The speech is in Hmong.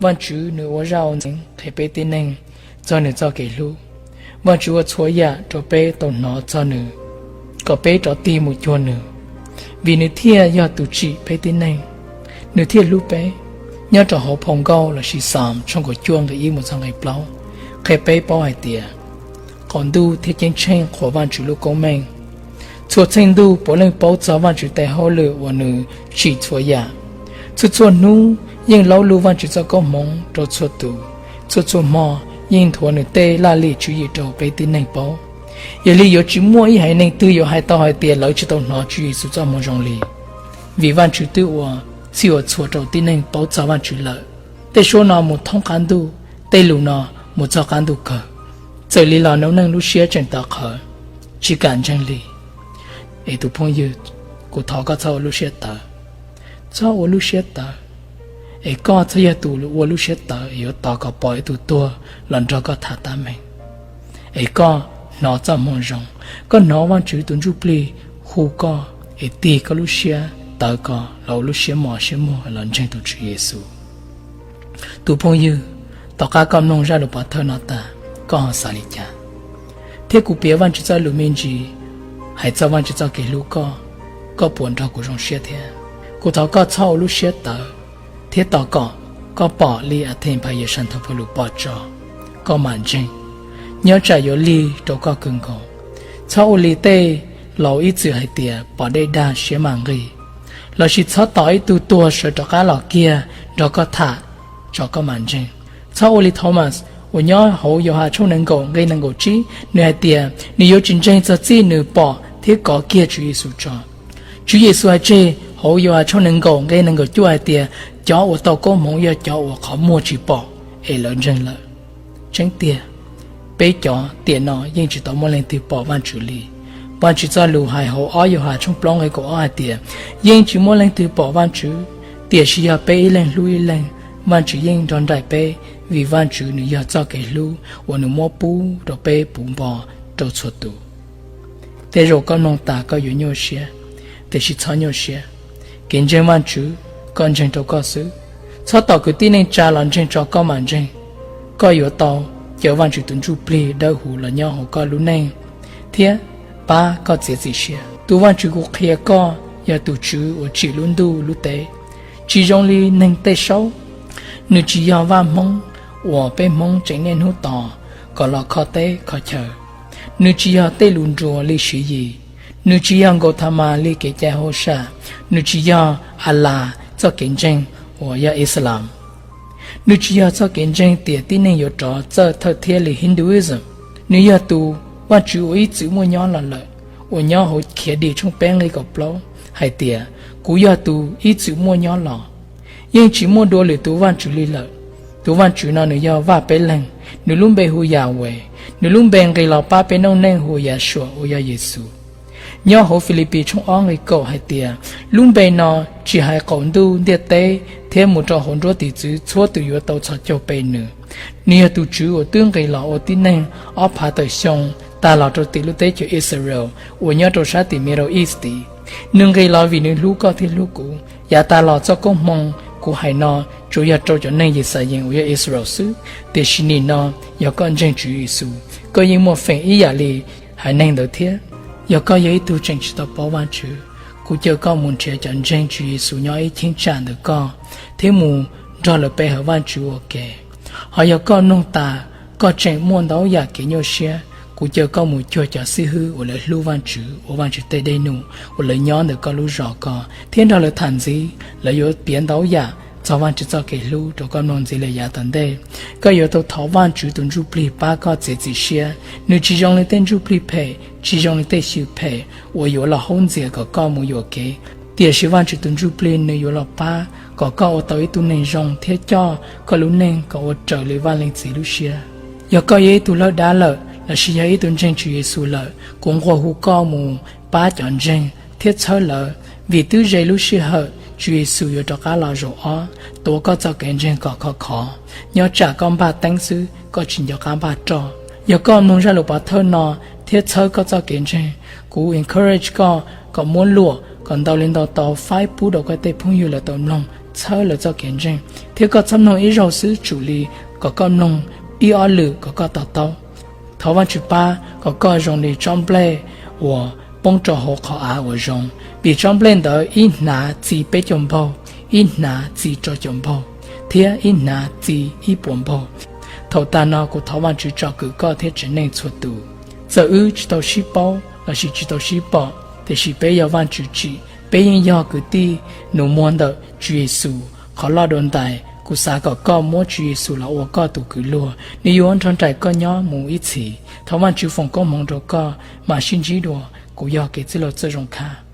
Vajtswv nws ua zaj ua ntxeev qhia peb tib neeg txog nws txoj kev hlub. Vajtswv ua txhua yam rau peb tau hnov txog nws, kom peb rov tig mus cuag nws, vim nws thiaj yog tus tsim peb tib neeg, nws thiaj hlub peb. Nyob rau hauv phau Nkauj lossis Xaas tshooj kaum cuaj nqe ib mus txog nqe plaub qhia peb paub hais tias qaum ntuj thiab ceeb tsheej qhuas Vajtswv lub koob meej. Txhua txheej ntuj puav leej paub txog Vajtswv tes hauj lwm uas nws tsim txhua yam. Txhua txhua hnub yeej laub lug Vajtswv txoj koob hmoov rau txhua tus. Txhua txhua hmo yeej nthuav nws tej laj lim tswv yim rau peb tib neeg paub. Yog li yuav tsis muaj ib haiv neeg twg yuav hais tau hais tias lawv tsis tau hnov Tswv Yexus txoj hmoov zoo li, vim Vajtswv twb ua txhij ua txhua rau tib neeg paub txog Vajtswv lawm. Tej suab no mus thoob qab ntuj, tej lus no mus txog qab ntuj kawg. Txawm li los Noob Neej lub siab tseem tawv qhawv, tsis kam ntseeg li. Es tus phooj ywg, kuv thov koj txhob ua lub siab tawv. Txhob ua lub siab tawv, es koj txhob yog tus ua lub siab tawv es yuav tos kom pom ib tug tuag los nrog koj tham tab meeg. Es koj hnov txoj hmoo zoo, koj hnov Vajtswv tus Ntsujplig hu koj, es tig koj lub siab tawv ko los ua lub siab mos siab muag los ntseeg tus Tswv Yexus. Tus phooj ywg, tom qab koj mloog zaj lus pov thawj no tas, koj ho xav li cas? Thiab kuv piav Vajtswv txoj lus me ntsis hais txog Vajtswv txoj kev hlub koj, koj puas nrog kuv zoo siab thiab? Kuv thov koj txhob ua lub siab tawv, thiab tos kom koj pom li Athe Phas Yas Sas Nthav Phaj Lus pom tso, koj mam ntseeg. Nyob tsam yuav lig rau koj kawg nkaus. Txhob ua li tej laus ib txwm hais tias pom dej dag siab mam nqig, lossis txhob tos ib tug tuag sawv rov qab los kiag nrog koj tham tso koj mam ntseeg. Txhob ua li Thomas uas nyob hauv Yauhas tshooj nees nkaum nqe nees nkaum tsib, nws hais tias nws yuav tsis ntseeg txog txij nws pom thiab kov kiag Tswv Yexus tso. Tswv Yexus hais tseg hauv Yauhas tshooj nees nkaum nqe nees nkaum cuaj hais tias, cov uas tau koob hmoov yog cov uas qhov muag tsis pom es lawv ntseeg lawm. Tseeb tiag, peb cov tiam no yeej tsis tau muaj leej twg pom Vajtswv li. Vajtswv txoj lus hais hauv ob Yauhas tshooj plaub nqe kaum ob hais tias, yeej tsis muaj leej twg pom Vajtswv, tiam sis yog peb ib leeg hlub ib leeg, Vajtswv yeej nrog nraim peb, vim Vajtswv nws yog txoj kev hlub uas nws muab pub rau peb puv npo rau txhua tus. Tej zaum koj mloog tas koj yuav nyuaj siab, tiam sis txhob nyuaj siab. Kev ntseeg Vajtswv, koj ntseeg rau koj xwb. Txhob tos kwv tij neej tsa los ntseeg tso koj mam ntseeg. Koj yuav tau caw Vajtswv tus Ntsujplig dawb huv los nyob hauv koj lub neej thiab pab koj txiav txim siab. Tus Vajtswv kuv qhia koj yog tus Tswv uas tsim lub ntuj lub teb, tsis zoo li neeg tej saub. Nws tsis yog vaj Hmoob uas peb Hmoob tseem niaj hnub tos kom los kho teb kho chaw. Nws tsis yog tej lus nruas li Siv Yis. Nws tsis yog Nkaus Thas Mas li kev cai hauj sam. Nws tsis yog Alas txoj kev ntseeg uas yog Islam. Nws tsis yog txoj kev ntseeg tias tib neeg yuav rov txawj thawj thiab li Hinduism. Nws yog tus Vajtswv uas ib txwm muaj nyob los lawm, uas nyob hauv Khiav Dim tshooj peb nqe kaum plaub hais tias, kuv yog tus ib txwm muaj nyob los. Yeej tsis muaj dua lwm tus Vajtswv li lawm. Tus Vajtswv no nws yog Vaj Peb Leeg, nws lub npe hu Yahweh, nws lub npe nqis los pab peb noob neej hu Yahshua uas yog Yexus. Nyob hauv Filipis tshooj ob nqe kaum hais tias, lub npe no tsis hais qaum ntuj ntiaj teb thiab mus rau hauv nruab tiv txwv txhua tus yuav tau txhos caug pe nws. Nws yog tus Tswv uas twb nqis los ua tib neeg ob phav tawm xyoo tag los rau tim lub teb chaws Israel uas nyob rau sab tim Middle East tid. Nws nqis los vim nws hlub koj thiab hlub kuv. Yav tas los txoj koob hmoov kuv hais no tsuas yog rau cov neeg Yixalayees uas yog Israel xwb, tiam sis nim no yog koj ntseeg Tswv Yexus, koj yeej muaj feem ib yam li haiv neeg ntawd thiab. Yog koj yog ib tug tseem tsis tau paub Vajtswv, kuv caw koj mus nrhiav cov ntseeg Tswv Yexus nyob ib cheeb tsam ntawm koj thiab mus nrog lawv pe hawm Vajtswv ua ke. Ho yog koj mloog tas koj tseem muaj ntau yam kev nyuaj siab, kuv caw koj mus cuag cov xib hwb uas lawv hlub Vajtswv, ua Vajtswv tej dej num, uas lawv nyob ntawm koj lub zos ko thiab nrog lawv tham ntxiv. Lawv yuav piav ntau yam txog Vajtswv txoj kev hlub rau koj mloog ntxiv lawm yav tom ntej. Koj yuav tau thov Vajtswv tus Ntsujplig pab koj txiav txim siab. Nws tsis zoo li tej ntsuj plig phem, tsis zoo li tej xyw phem uas yuav los haub ntxias kom koj mus yuam kev, tiam sis Vajtswv tus Ntsujplig nws yuav los pab kom koj ua tau ib tug neeg zoo thiab coj koj lub neej kom ua raws li Vaj Leej Txiv lub siab. Yog koj yog ib tug lawj dab lawm lossis yog ib tug ntseeg Tswv Yexus lawm, kuv nqua hu koj mus pab cov ntseeg thiab txhawb lawv, vim twb ze lub sij hawm Tswv Yexus yuav rov qab los zaum ob tuav koj txoj kev ntseeg kom khov khov. Nyob tsam koj npaj teeb xwb, koj tsis nco qab npaj roj. Yog koj mloog zaj lus pov thawj no thiab txhawb koj txoj kev ntseeg, kuv encourage koj kom muab luam kom ntau li ntau tau faib pub rau koj tej phooj ywg lawv tau mloog txhawb lawv txoj kev ntseeg, thiab koj txhob mloog ib zaug xwb tsum li kom koj mloog ib ob lwm kom koj to taub. Thov Vajtswv pab kom koj zoo li tsob nplej uas poob rau hauv qhov av uas zoo, vim tsob nplej ntawd ib hnav txi peb caug npaug, ib hnav txi rau caum npaug, thiab ib hnav txi ib puas npaug. Thaum tag no kuv thov Vajtswv tsom kwm koj thiab tsev neeg txhua tus. Txawm wb tsis tau sib paub lossis tsis tau sib pom, tiam sis peb yog Vajtswv tsim, peb yeej yog kwv tij nus muag ntawm Tswv Yexus. Qhov loj dua ntais, kuv xav kom koj muab Tswv Yexus los ua koj tus kwv luag, nws yuav nrog nraim koj nyob mus ib txhis. Thov Vajtswv foom koob hmoov rau koj, mam sib ntsib dua. Kuv yog Kev Txwj Laug Txawj Zoo Khab.